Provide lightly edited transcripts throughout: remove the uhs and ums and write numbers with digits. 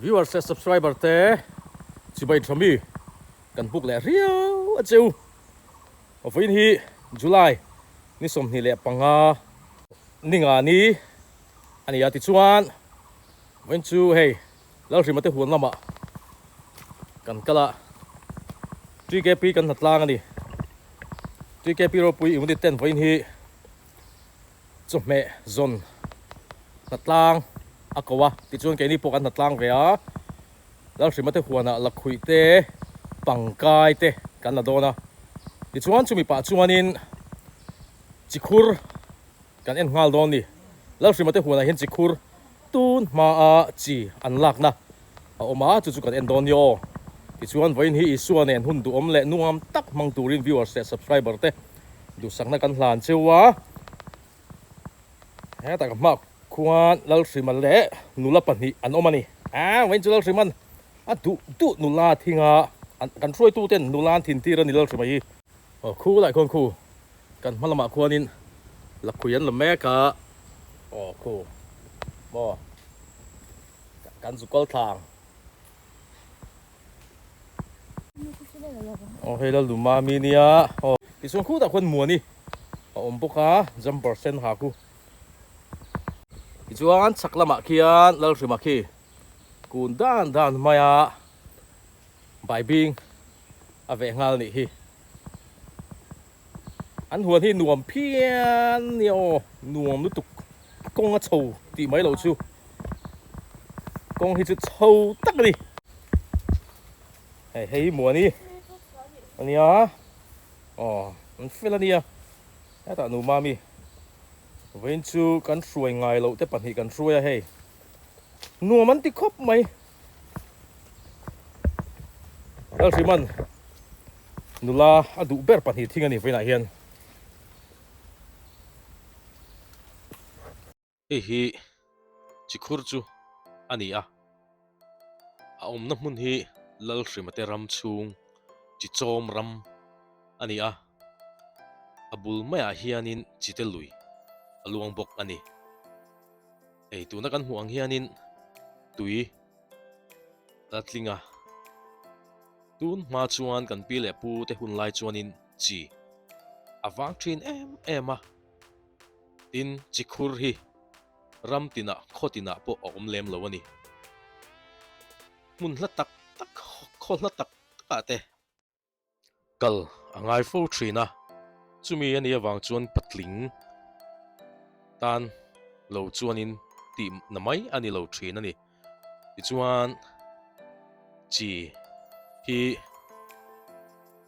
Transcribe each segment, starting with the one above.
Viewers leh subscriber te chibai tha mi kan buk leh riau a cheu. Vawiin hi July ni 25 ni nga ni a ni a tichuan vawiin chu hei Lalhrima te huan lamah kan kal a TKP kan hnatlang a ni. TKP ropui unit ten vawiin hi chawhmeh zawn hnatlang a ko a, tichuan keini pawh kan hnatlang ve a, Lalhrima te huanah lakhuih te, pangkai te kan la dawn a, tichuan chumi pah chuanin chikhur kan en nghal dawn a ni. Lalhrima te huanah hian chikhur tun hmaa chi an lakna a awm a, chu chu kan en dawn ni aw. Tichuan vawiin hi Isua nen hun duhawm leh nuam tak hmang turin viewers leh subscriber te duhsakna kan hlan cheu a. Hetah ka hma khuan Lalhrima leh nula pahnih an awm a ni. Aa vawiin chu Lalhrima'n a duh duh nula thinga kan hruaitu ten nula an thin tir a ni Lalhrima hi. Aw khu lai khuan khu kan hma lamah khuanin lakhui an la mek a. Aw khu maw. Kan zu kal thlang. Aw hei la luma mi nia. Aw tichuan khutah khuan muani a awm bawk a jumper sen ha khu. Tichuan chhak lamah khian Lalhrima khi kun dan dan hmaia baibing a veh nghal nih hi. An huan hi nuam phian nia aw, nuam lutuk a kawng a chho tih mai loh chu kawng hi chu chho tak a ni. Hei hei hi muani a nia aw an fel a nia hetah nu mami vawiin chu kan hruai ngai loh te pahnih kan hruai a hei nuam an ti khawp mai. Lalhriman nula a duh ber pahnih thing a ni vawiinah hian. Hei hi chikhur chu a ni a, a awmna hmun hi Lalhrima te ram chhung chichawm ram a ni a, a bul maiah hianin chite lui a luang bawk a ni. Hei tuna kan hmuh ang hianin tui a tling a, tun hma chuan kan pi leh pu te hun lai chuanin chi a vang thin em em a, tin chi khur hi ram tinah khaw tinah pawh a awm lem lo a ni. Hmun hla tak tak khaw hla tak takah te. Kal a ngai fo thin a, chumi a nih avang chuan patling tan lo chuanin tih na mai a ni lo thin a ni. Tichuan chi hi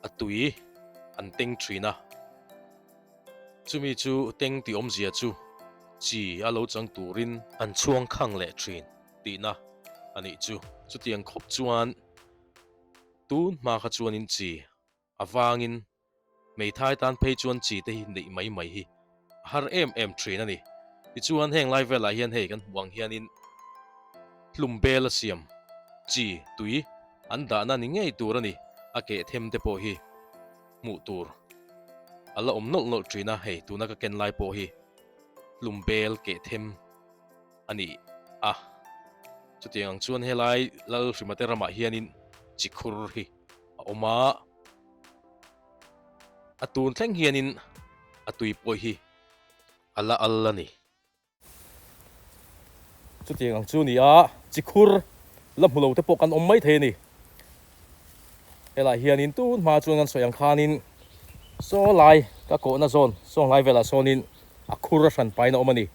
a tui an teng thin a, chumi chu teng tih awmzia chu chi a lo chang turin an chhuang khang leh thin tihna a nih chu. Chutiang khawp chuan. Tun hma kha chuanin chi avangin hmeithai tan phei chuan chi te hi neih mai mai hi a har em em thin a ni. Tichuan heng lai velah hian hei kan hmuh ang hianin hlum bel a siam chi tui an dahna ni ngei tur a ni, a keh them te pawh hi hmuh tur a la awm nawlh nawlh thin a, hei tuna ka ken lai pawh hi hlum bel keh them. a ni a. Chutiang ang chuan helai Lalhrimate ramah hianin chikhur hi a awm a, a tun thleng hianin a tui pawh hi a la al a ni. Chutiang ang chu ni a, chikhur la hmu lo te pawh kan awm mai thei a ni. Helai hianin tun hma chuan kan sawi ang khanin saw lai ka kawhna zawn saw lai velah sawnin a khur a hran pain a awm a ni.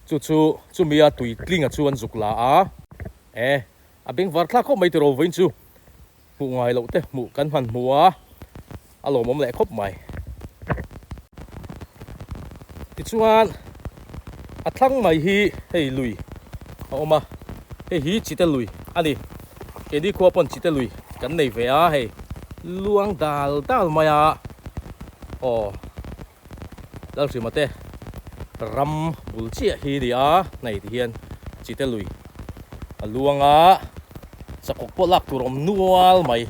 Chu chu chumi a tui tlinga chu an zuk la a, e a bengvar thlak khawp mai tiraw vawiin chu hmuh ngai loh te hmuh kan hman hmu a, a lawmawm leh khawp mai. Tichuan a thlang mai hi hei lui a awm a, hei hi chite lui a ni. Keini khua pawn chite lui kan nei ve a hei luang dal dal mai a aw. Lalhrima te ram bul chiah hi ni a, hei ti hian chite lui a luang a, chakawk pawh lak tur a awm nual mai.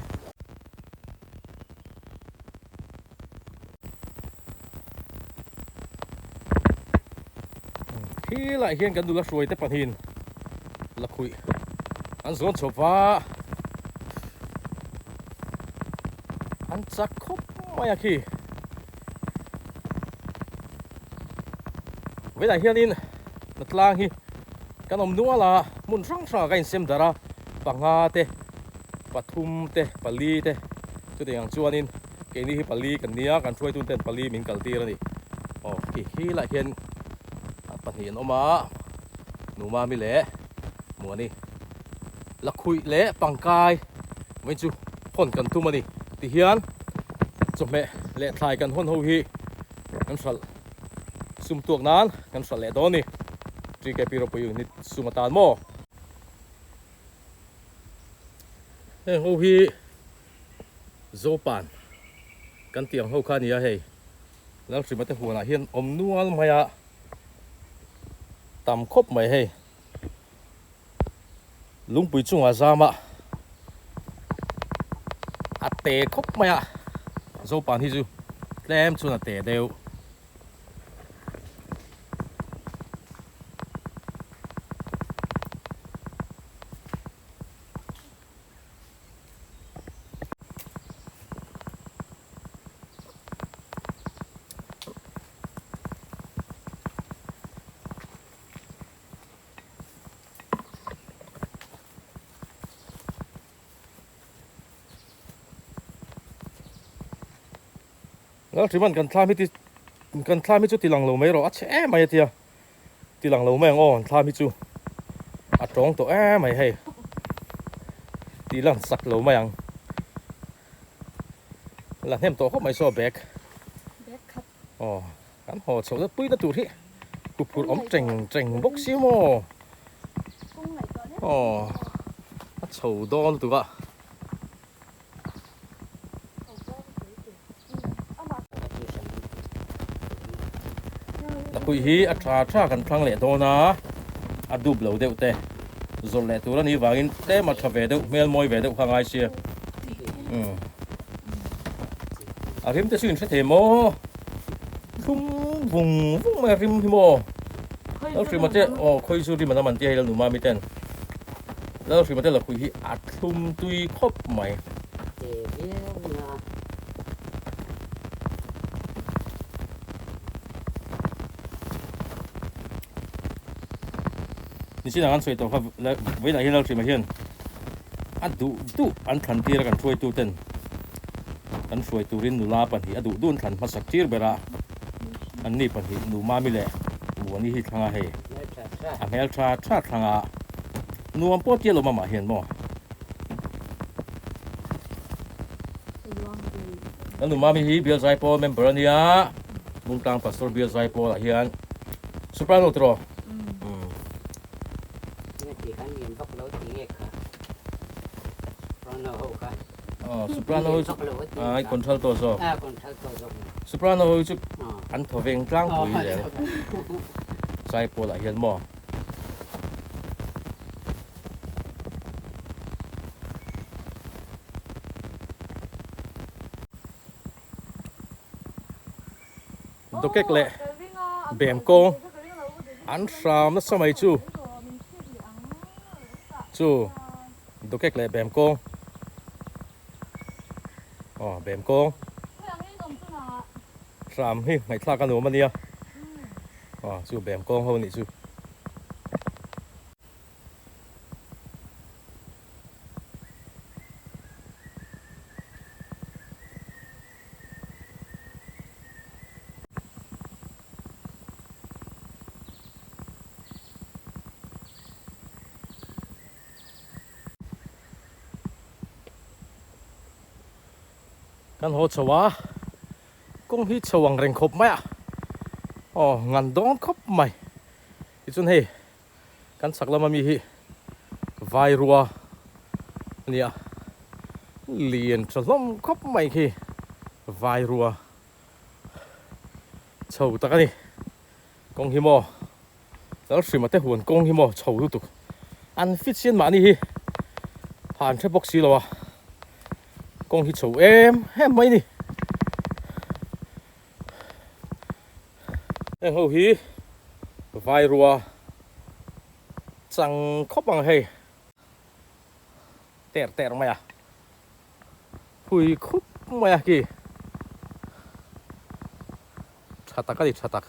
Khilaiah hian kan nula hruai te pahnihin lakhuih. An zawn chawp a, an chak khawp mai a khi. Vawiinah hianin hnatlang hi kan awm nual a, hmun hrang hrangah ka insem darh a, panga te, pathum te, pali te chutiang ang chuanin keini hi pali kan nia, kan hruaitun ten pali min kaltir a ni. Aw khi khilaiah hian pahnih an awm a, Numami leh Muani Lakhuih leh Pangkai vawiin chu hawn kan tum a ni. Tihian chawhmeh leh thlai kan hawn ho hi kan hralh sum tuak nan kan hralh leh dawn a ni. TKP ropui unit sum atan maw? Heng ho hi Zopan kan tih ang ho kha a ni a hei. Lalhrimate huanah hian awm nual mai a. Tam khawp mai hei. Lungpui chungah zam a a te khawp mai a Zopan hi chu tlem chuan a te deuh. Lalhriman kan thlam hi ti kan thlam hi chu ti lang lo mai rawh a chhe em mai a tia ti lang lo mai ang aw an thlam hi chu a tawng tawh em mai hei ti lang sak lo mai ang la hnem tawh khawp mai saw bag bag khat aw Kan haw chhoh zat pui na tur hi huphurh awm teng teng bawk si maw? Aw a chho dawn lutuk a. Lakhuih hi a tha tha kan thlang leh dawn a, a dup lo deuh te zawrh leh tur a nih vangin tlem a tha ve deuh hmel mawi ve deuh kha a ngai sia. A rim te chu in hre thei maw? Thlum vung vung mai a rim hi maw? Lalhrima te aw khawi chu rim an awm an tia hei Lalnuma mi ten Lalhrima te lakhuih hi a thlum tui khawp mai. Nichinah kan sawi tawh kha vawiinah hian Lalhrima hian a duh duh an thlan tir a kan hruaitu ten kan hruai turin nula pahnih a duh duh an thlan hmasak tir ber a anni pahnih nu mami leh muani hi thlang a hei a hmel tha tha thlang a nuam pawh tia lawm amah hian maw kan nu mami hi bial zaipawl member a nia Bungtlang pastor bial zaipawl ah hian soprano tiraw Engati khan lian vak lo ti nge kha Soprano ho kha. Aw Soprano ho chu ai contralto zawk. A contralto zawk. Soprano ho chu an thaw veng tlangpui zel. Saipawl ah hian maw. Dawkek leh bem kawng an hram nasa mai chu chu dawkek leh bem kawng aw bem kawng hram hi ngaihthlak a nuam a nia aw chu bem kawng ho nih chu. Kan haw chho a, kawng hi chho ang reng khawp mai a, aw ngan dawn khawp mai tichuan hei Kan chhak lama mi hi Vairua a nia, lian tha hlawm khawp mai khi Vairua chho tak a ni. Kawng hi maw Lalhrima te huan kawng hi maw chho lutuk an fit sian mahni hi ha an hre bawk si lo a, kawng hi chho em em mai a ni. Heng ho hi Vairua chang khawp ang hei. ter ter mai a hui khup mai a khi tha tak a ni tha tak.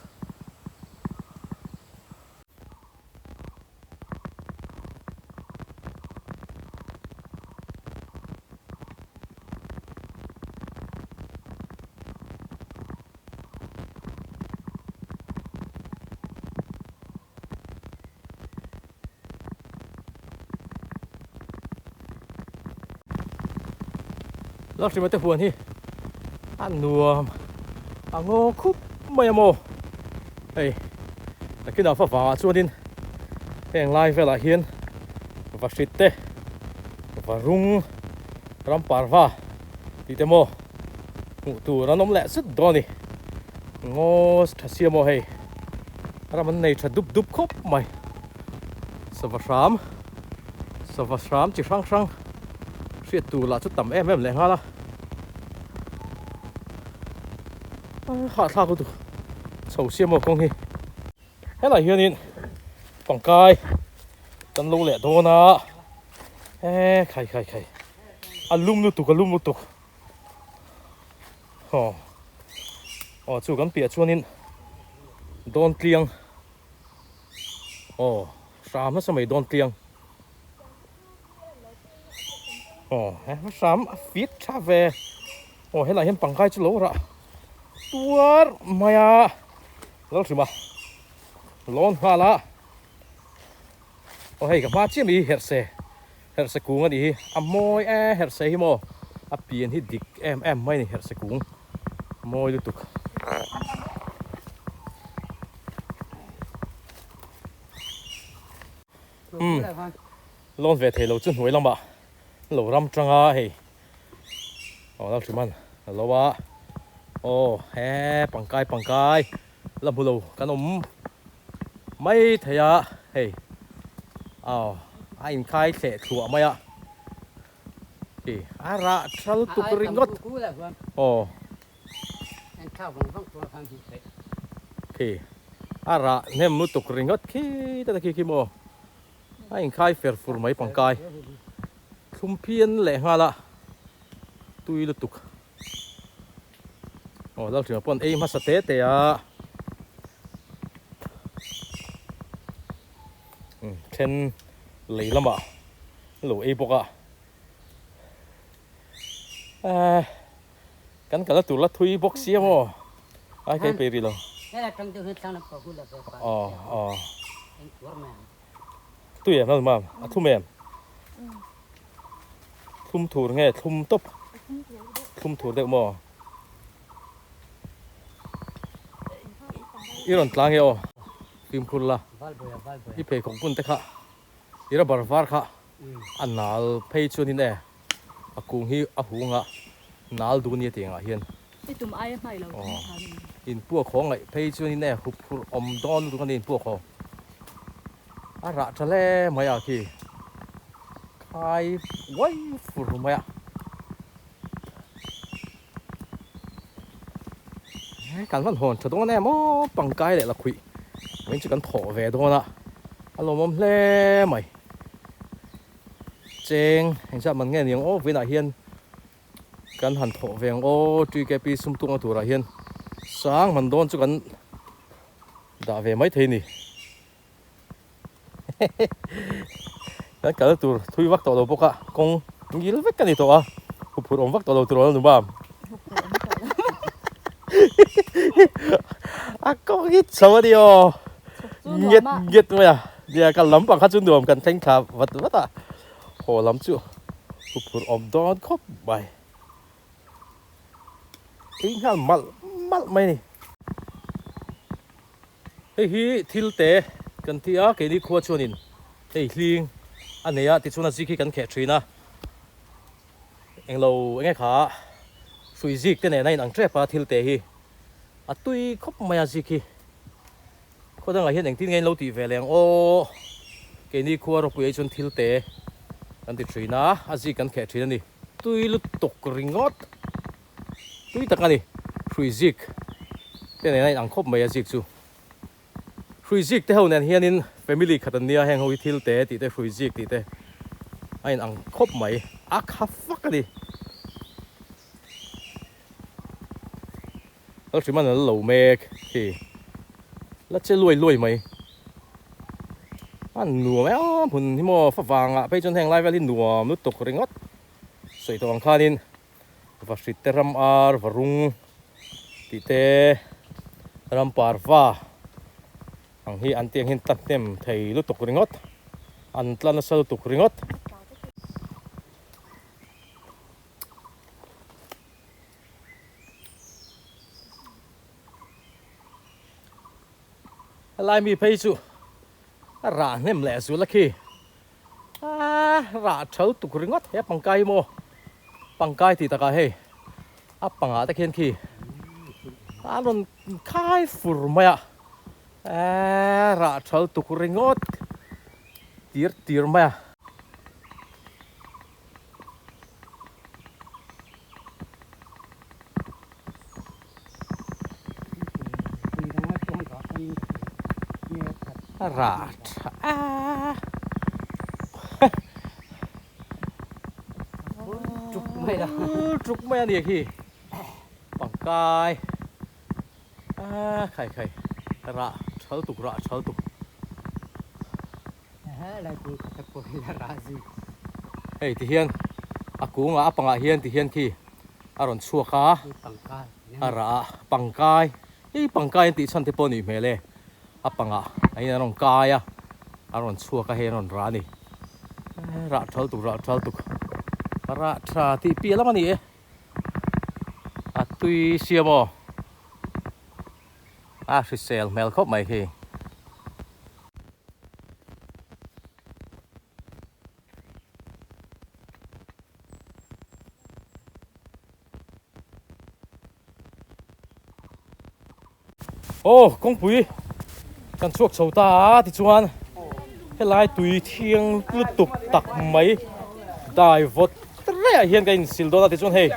Lalhrima te huan hi a nuam a ngaw khup mai a maw hei nakinah fa vangah chuanin heng lai velah hian vahrit te varung ram parva tih te maw hmuh tur an awm leh zet dawn a ni ngaw tha sia maw hei ram an nei tha dup dup khawp mai sava hram sava hram chi hrang hrang hriat tur lah chu tam em em leh nghal a hahthlak lutuk chho sia maw kawng hi helai hianin pangkai kan lo leh dawn a e khai khai khai a lum lutuk a lum lutuk aw aw chu kan piah chuanin dawn tliang aw hram nasa mai dawn tliang aw he hram a fit tha ve aw helai hian pangkai chu lo rah tuar mai a lo hrim a lawn nghal a aw hei ka hma chiah mai hi herhse Herhse kung a nih hi, a mawi e herhse hi maw, a pian hi dik em em mai a ni herhse kung mawi lutuk. Umm lawn ve thei lo chu hnuai lamah lo ram tang a hei aw Lalhriman a lo a aw he pangkai pangkai la hmu lo kan awm. Mai thei a hei aw a inkhai thleh thluah mai a khi a rah thal tuk ringawt aw khi a rah hnem lutuk ringawt khi te khi khi maw a inkhai fer fur mai pangkai thlum phian leh nghal a tui lutuk. Aw Lalhriama pawh an ei hmasa te te a then lei lamah an lo ei bawk a eh kan kal na tur la thui bawk sia maw ai ka ei peih rih lo aw aw tui em lalhriama a thum em. Thlum thur nge thlum tawp? Thlum thur deuh maw? I rawn tlang e aw. Fimkhur la. I pheikhawk bun te kha i rubber var kha a nal phei chuanin e a kung hi a hung a nal dun i a tih angah hian. I tum aia hmai lo tih tha ni. In puak haw ngaih phei chuanin e hup phurh awm dawn lutuk a ni in puak haw. A rah tha hle mai a khi khai uai fur mai a. Kan van hawn tha dawn em aw pangkai leh lakhuih vawiin chu kan thawh ve dawn a a lawmawm hle mai. Cheng engzat man nge ni ang aw vawiinah hian. Kan han thawh ve ang aw TKP sum tung a turah hian sang man dawn chu kan dah ve mai thei ni. Kan kal tur thui vak tawh lo bawk a, kawng ngil vek a ni tawh a, huphurh awm vak tawh lo tur a lo ni bam. A kawng hi chho a ni aw, nget nget mai a, nia kal lampang kha chu nuam kan thleng thla vat vat a. Haw lam chu huphurh awm dawn khawp mai. Ei nghal malh malh mai a ni. Hei hi thil te kan ti a, keini khua chuanin hei hling a nei a, tichuan a zik hi kan kheh thin a. Englo enge kha hrui zik te nen a inang tep a thil te hi a tui khawp mai a zik hi. Khaw dangah hian engtin nge in lo tih ve leh ang aw? Keini khua ropui ai chuan thil te kan ti thin a, a zik kan kheh thin a ni. Tui lutuk ringawt tui tak a ni. Hrui zik te nen a inang khawp mai a zik chu. Hrui zik te ho nen hianin family khat an nia, heng ho hi thil te tih te hrui zik tih te a inang khawp mai. A kha fak a ni. Lalhriman a la lo mek khi. La che luai luai mai. A nuam em a hmun hi maw fa vangah phei chuan heng lai vel hi nuam lutuk ringawt. Sawi tawh ang khanin va hrit te ram ar va rung tih te ram parva ang hi an tiang hian tla hnem thei lutuk ringawt. An tla nasa lutuk ringawt. Helai mi phei chu a rah hnem leh zul a khi a rah tha lutuk ringawt he pangkai hi maw pangkai tih takah hei a pangah te khian khi a rawn khai fur mai a eee rah tha lutuk ringawt tir tir mai a. Rah tha a Tuk mai la. Tuk mai a ni khi. Pangkai. A khai khai. Rah thal tuk rah thal tuk. Hei ti hian a kungah a pangah hian ti hian khi a rawn chhuak a a rah a pangkai hei pangkai an tih chhan te pawh a nih hmel e a pangah ah hian a rawn kai a a rawn chhuak a hei a rawn rah a ni rah thal tuk rah thal tuk rah tha tih piah lam a ni e a tui siam aw a hrisel hmel khawp mai khi. Aw kawngpui kan chhuak chho ta a tichuan helai tui thiang lutuk tak mai dai vawt raiah hian ka insil dawn a tichuan hei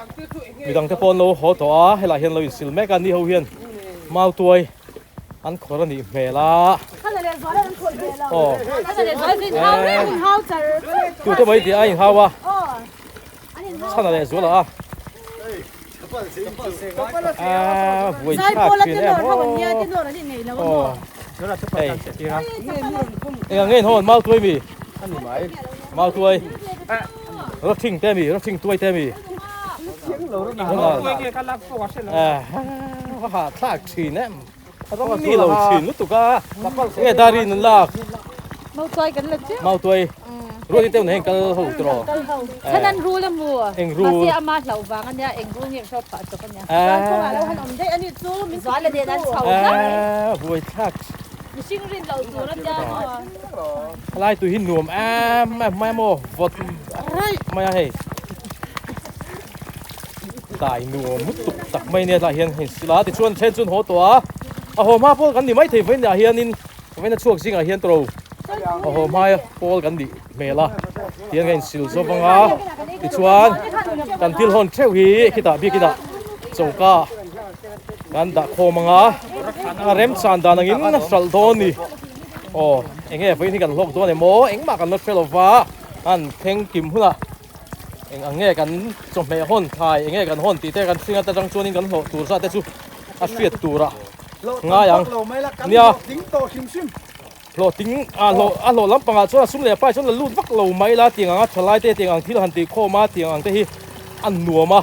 midang te pawh an lo haw tawh a helaiah hian an lo insil mek a ni ho hian mautuai An khawr a nih hmel a. Aw. Tu te mai tih a inhau a. Chhana leh zuala a. A vui thlak thin em aw. Aw. Hei. Eng ang nge in hawn mautuai mi? Mautuai. Rawthing te mi? Rawthing tuai te mi? A hahthlak thin em ram mi lo thin lutuk a nge dari nun lak Mautuai kan la chiah Mautuai ruati te heng kal ho tawh kal ho chhan an rul a mu eng rul mahse ama hlauh vang ania eng rul nge hriat phah chawp ania kawngah lo han awm daih ani chu min zual a nen an chho hlai buai thlak mihring rin loh tur ania Helai tui hi nuam em em mai maw vawt raih mai a hei dai nuam lutuk tak mai nia tlaiah hian hei sila tichuan then chuan haw tawh a a haw hma pawl kan ni maithei vawiinah hianin vawiin a chhuak zingah hian tawrh a haw hma pawl kan nih hmel a tihian ka insil zawk ang a tichuan kan thil hawn theuh hi khitah biakinah choka kan dah khawm ang a a remchan dan angin hralh dawn a ni. Aw, eng nge vawiin hi kan hlawk dawn em aw? Engmah kan la hre lo va, an thleng kim hunah eng ang nge kan chawhmeh hawn thlai, eng nge kan hawn tih te kan hring ata tang chuanin kan hlawh tur zat te chu a hriat turah ngai ang. Nia, hlawhtling a hlawh a hlawh lampangah chuan a sum leh a pai chuan la lut vak lo mai la tiang anga thalai te tiang ang thil han tih khawm a tiang ang te hi a nuam a,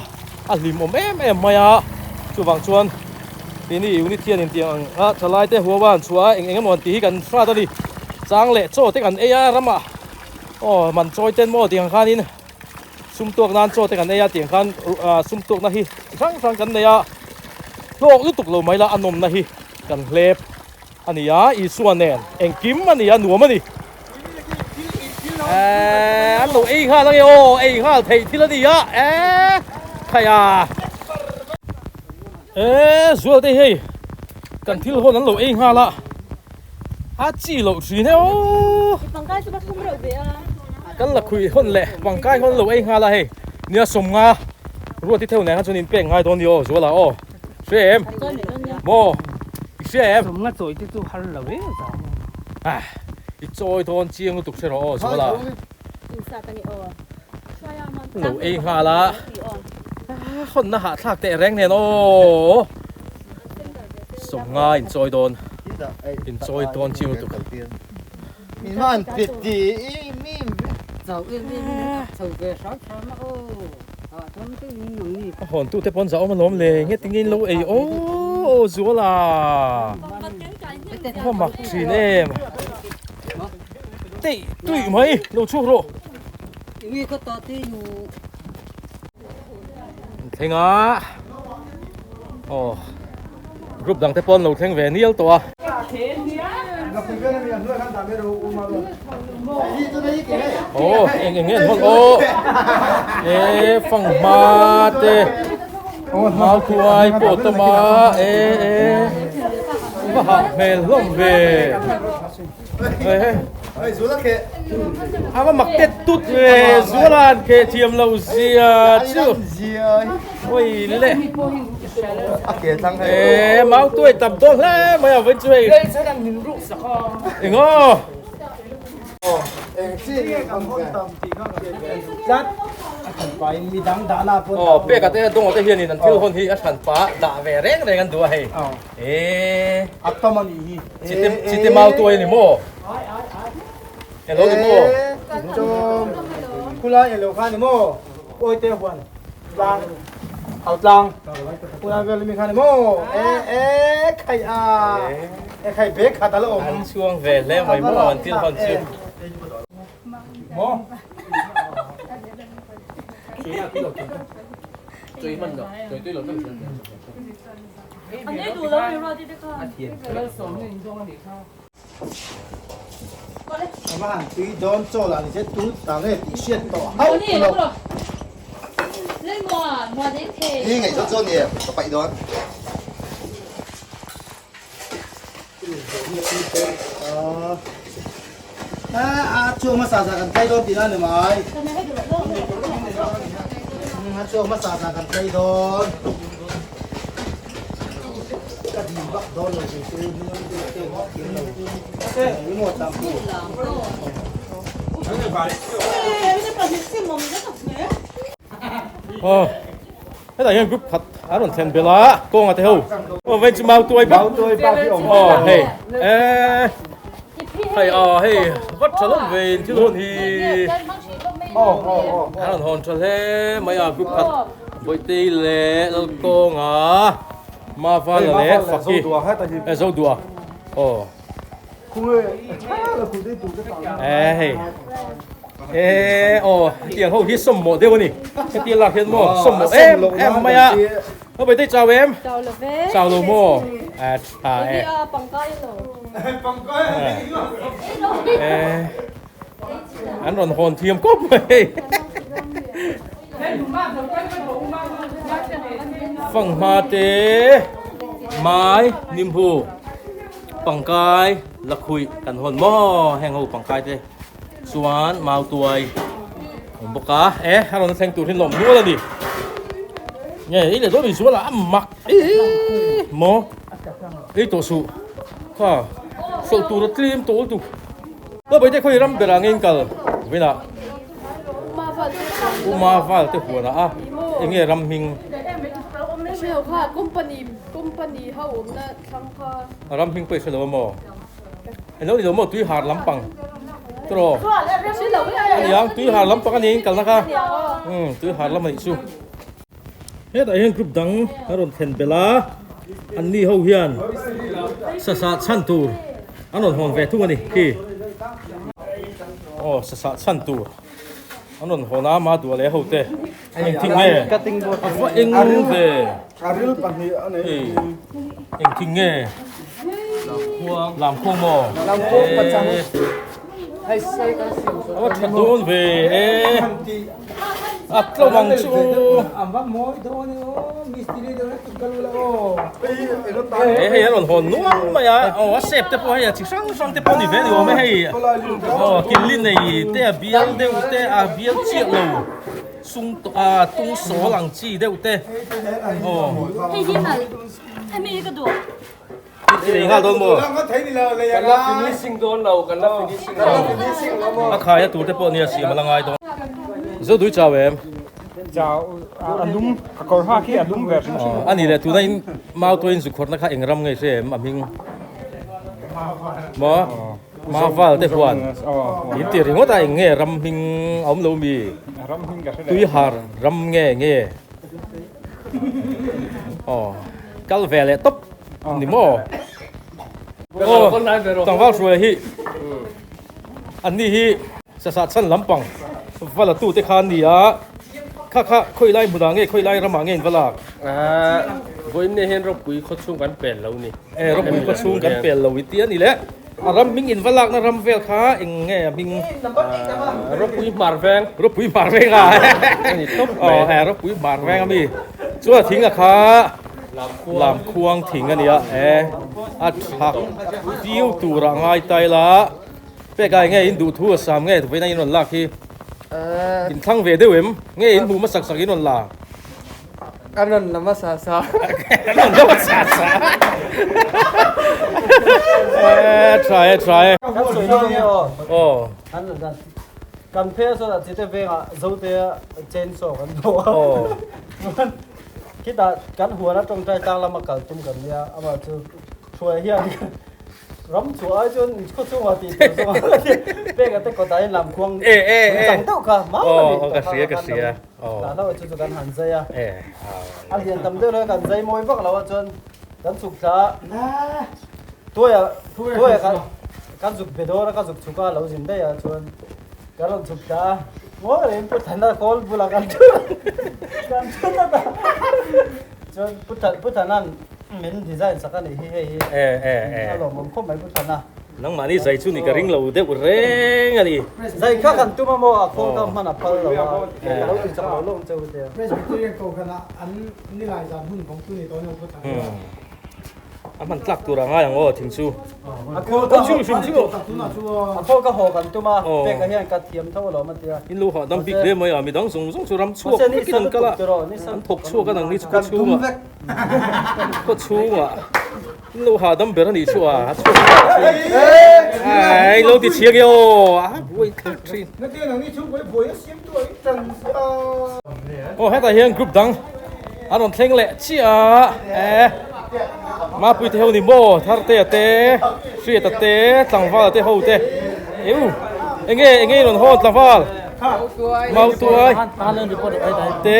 a hlimawm em em mai a, chuvang chuan keini unit hian in tiang ang a thalai te huau a han chhuah a eng eng emaw han tih hi kan hrat a ni chang leh chaw te kan ei a ramah aw man chawi ten maw tiang khanin sum tuak nan chaw te kan ei a tiang khan ah sum tuakna hi chi hrang hrang kan nei a hlawk lutuk lo mai la a nawmna hi kan hlep a ni a Isua nen engkim a ni a nuam a ni. Eee an lo ei nghal ange aw ei nghal theih thil a ni a eee khai a eee zual te hei kan thil hawn an lo ei nghal a a chi loh thin e aw kan la khuih hawn leh pangkai hawn an lo ei nghal a hei nia sawmnga ruati theuh nen khan chuan in pek ngai dawn a ni aw zuala aw hria em maw i hria em sawmnga chawi te chu har lo e ah i chawi dawn chiang lutuk hre rawh aw zuala Lo ei nghal a, hawnna hahthlak teh reng nen aw. Sawmnga inchawi dawn, inchawi dawn chiang lutuk. A hawntute pawn zah awm alawm le, nge tingin lo ei aw Zuala. A va mak thin em. Tei tui mai lo chhuak rawh. An thleng a aw group dang te pawh an lo thleng ve nial tawh a. Aw eng eng nge an hawn aw e fanghma te mau khuai pawh a tam a e e va hah hmel hlawm ve. A va mak tet tut ve Zuala'n keh thiam lo zia chu Oi le E mau tuai tam dawn hle mai a vawiin chu hei Eng aw Aw peka te dawngah te hianin an thil hawn hi a hran pah dah ve reng reng an duh a hei E Chite chite mau tuai a ni maw? Elo ni maw? Chawm khulai elo kha ni maw? Awite huan tlang hau tlang khulai vel mi kha ni maw? E e khai a e khai bag khat a la awm. An chhuang ve hle mai maw an thil hawn chu. Maw? Ava han tui dawn chaw lah ni se tu ta nge tih hriat tawh hauh lo. Hi ngaihzawn chaw ni em ka paih dawn. A chuak hmasa zah kan tlai dawn tihna a ni mai. A chuak hmasa zah kan tlai dawn. Ka dim vak dawn lo kei chu hnung deuh te vak thiam lo. Engemaw tam pu. Aw hetah hian group khat a rawn thlen belh a kawnga te ho aw vei chu mau tuai bak aw hei eh hei aw hei vat tha lawm ve in thil hawn hi a rawn hawn tha hle mai a group khat Bawihte leh Lalkawnga Mavala leh Faki eh Zodua aw eh hei eh aw hetiang ho hi sawmhmawh deuh a ni heti lak hian maw sawmhmawh em em mai a aw Bawihte chau em Chau lo ve chau lo maw eh tha e eh an rawn hawn thiam kawp mai. Fanghma te mai nimhu pangkai lakhuih kan hawn maw heng ho pangkai te chuan mau tuai awm bawk a e a rawn thleng tur hi lawm nual a ni nge i leh dawn insual a mak ih maw ei tawh suh kha hralh tur a tlem tawh lutuk Aw Bawihtei khawi ram berah nge in kal vawiinah. Uma val te huan ah a enge ram hming. A ram hming pawh i hrelo a maw? Eng lo ni lo maw tui har lampang tawh aniang tui har lampang a ni in kalna kha umm tui har lam a nih chu. Hetah hian group dang a rawn thlen belh a anni ho hian sasa chhan tur an rawn hawn ve thung a ni khi. Aw sasa chhan tur an rawn hawn a ma duah leh ho te engthing nge a va eng ve hei engthing nge lamkhuang maw a va tha dawn ve e a tlawm ang chu he hei a rawn hawn nual mai a aw a shape te pawh hei a chi hrang hrang te pawh a ni ve a ni awm e hei aw killi nei te a bial deuh te a bial chiah lo sung a tung sawl ang chi deuh te aw. I lei nghal dawn maw? Kan la finishing dawn lo, kan la finishing lo. A khaia tur te pawh nia siam a la ngai dawn. Zodui chau em? Chau a lum ka kawr hak hi a lum ve hrim hrim. A ni le tuna in mau tuain zu khawrhna kha eng ram nge hre em a hming maw Maval te huan in ti ringawt a eng nge ram hming a awm lo mi Tuihar ram nge nge aw kal ve leh tawp ni maw aw tlangval hruai hi an ni hi Sasa chhan lampang va la tute kha an ni a, kha kha khawi lai hmunah nge khawi lai ramah nge in va lak? Vawiin nia hian ropui khaw chhung kan pel lo ni. E, ropui khaw chhung kan pel lo i ti a ni le. A ram hming in va lakna ram vel kha eng nge a hming? Ropui hmar veng. Ropui hmar veng a. A ni tawp mai. Aw, e, ropui hmar veng a mi. Chuan a thing a kha Lamkhuang thing a nia, e, a thak viau turah ngai ta ila. Pek ai nge in duh thu a sam nge vawiin a in rawn lak hi in thlang ve deuh em nge in hmuh hmasak sak in rawn la Ka rawn la hmasa sa Ka rawn la hmasa sa E tha e tha e Kan sawi dawn nge aw Aw An rawn dan Kan phei a sawn a chite vengah zote chainsaw kan hmuh a Aw Chuan khitah kan huan a tawngtai tlang lama kal tum kan nia amah chu hruai hian Ram chu ai chuan khaw chungah tih tur zawng a ni. Pek a te kawtah hian lam khuang chang deuh kha mau a ni. Ka hria ka hria. Tah hlauh chu chu kan han zai a. A lian tam deuh lai kan zai mawi vak lo a chuan kan chhuk thla a. Tuaia tuaia kan kan zuk be dawn a ka zuk chhuk a lo zin daih a chuan kan rawn chhuk thla a. Ngawi reng Pu Thana kawl bulah kan thu kan thu tlat a. Chuan Pu Than Pu Thana'n min design sak a nih hi hei hi a lawmawm khawp mai Pu Thana. Nangmahni zai chu ni ka ring lo deuh reng a ni. Zai kha kan tum a maw a khawl ka hman a phal lo a ka lo ti chak lo lawm cheu te. Presbyterian kohhranah an nilai zan hun vawng chu ni tawh a ni Pu Thana. A hman tlak tur a ngai ang aw thing chu. A khawl ka a khawl ka haw kan tum a pek ah hian ka thiam tho alawm a tia. In lo hahdam bik hle mai a midang zawng zawng chu ram chhuak vekin an kal a an thawk chhuak a nangni chu khaw chhungah khaw chhungah in lo hahdam ber a nih chu a a chhuak ai lo ti chhiang e aw a buai thlak thin. Aw hetah hian group dang an rawn thleng leh chiah a eh Mapui te ho ni maw Thartea te Hriata te Tlangvala te ho te eu enge enge in rawn hawn Tlangval Mautuai te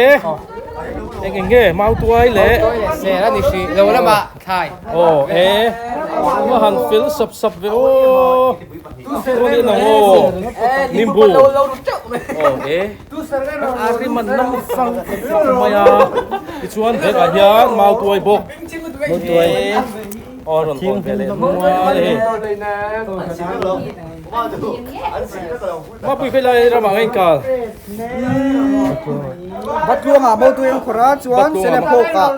eng eng nge Mautuai leh Ser a ni hrih lo lamah thlai aw e a han fel sap sap ve aw. Tuanin ang aw nimbu aw e a rim an nam fang fang mai a tichuan bag ah hian mau tuai bawk e aw rawn hawn ve leh nual e mapui phei lai ramah ngei kal Batluangah mau tuai ang khawrh a chuan Selephawkah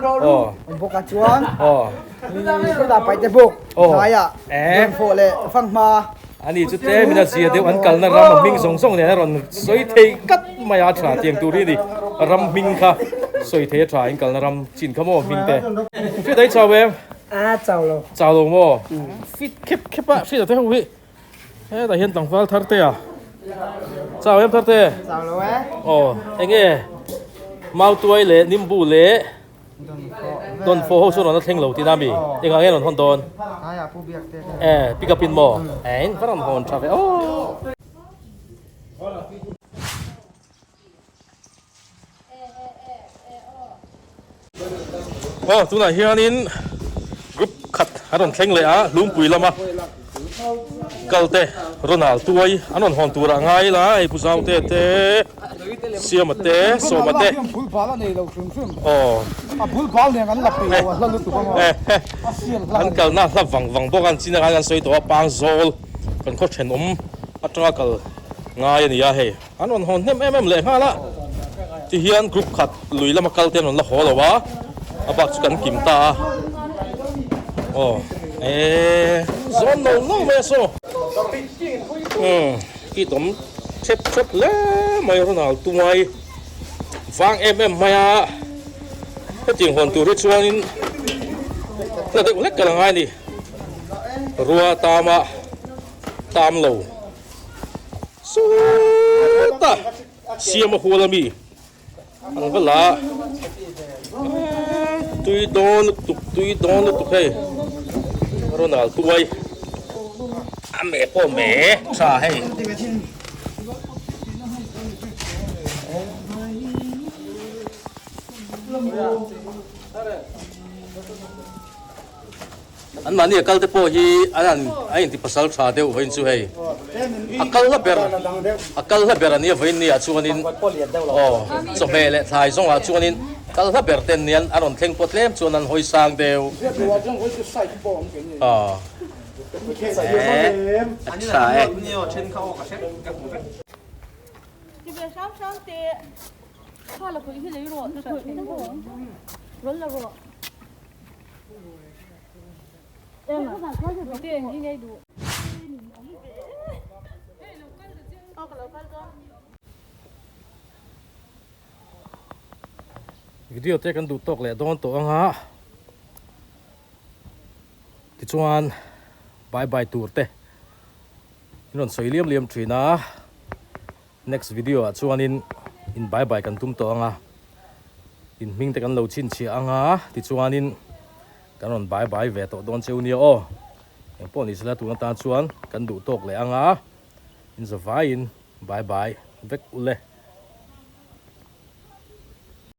bawkah chuan Chutah paihte buk hnaiah dawnfawh leh fanghma. Ani chu tlem in a zia deuh an kalna ram a hming zawng zawng nen a rawn sawi thei kat mai a tha tiang tur hi ni ram hming kha sawi thei a tha in kalna ram chin kha maw hming te hriat ai chau em a chau lo chau lo maw fit khep khep a hriat te ho hi hetah hian tlangval thar te a chau em thar te chau lo e aw enge mautuai leh nimbu leh Dawn fo ho chu rawn a thleng lo tihna mi? Engah nge rawn hawn dawn? E, pick up in maw? Eng va rawn hawn tha ve aw. Aw, tunah hianin group khat an rawn thleng leh a, Hlungpui lama kal te Ronald tuai an rawn hawn turah ngai ila hei Pu Zaute te Siama te Sawma te aw an kalna hla vang vang bawk a an chin ah khan sawi tawh a Pangzawl kan khaw thenawm atanga kal ngai a ni a hei an rawn hawn hnem em em leh nghal a tihian group khat lui lama kal te an rawn la haw lo a a bak chu kan kim ta a aw eee zawn no no mai a saw umm i tawm thep thep hle mai Ronald Tumai vang em em mai a hetiang hawn tur hi chuanin hla deuh hlek ka la ngai a ni rua tama tam lo. Sawta siam a hual a mi? An va la tui dawn lutuk tui dawn lutuk hei Ronald tuai a meh pawh meh tha hei. An mahni a kal te pawh hi an han a inti pasal tha deuh vawiin chu hei a kal hla ber a kal hla ber a nia vawiin ni ah chuanin aw chawhmeh leh thlai zawngah chuanin kal hla ber ten nian a rawn thleng pawh tlem chuan an hawi sang deuh aw a tha e. Video te kan duh tawk leh dawn tawh ang a, tichuan bye bye tur te in rawn sawi liam liam thin a, next video ah chuanin in bye bye kan tum tawh ang a, in hming te kan lo chhinchhiah ang a, tichuanin. Kan rawn bai bai ve tawh dawn cheu nia aw. Eng pawh ni sela tun atan chuan kan duh tawk leh ang a, in zavaiin bai bai vek u le.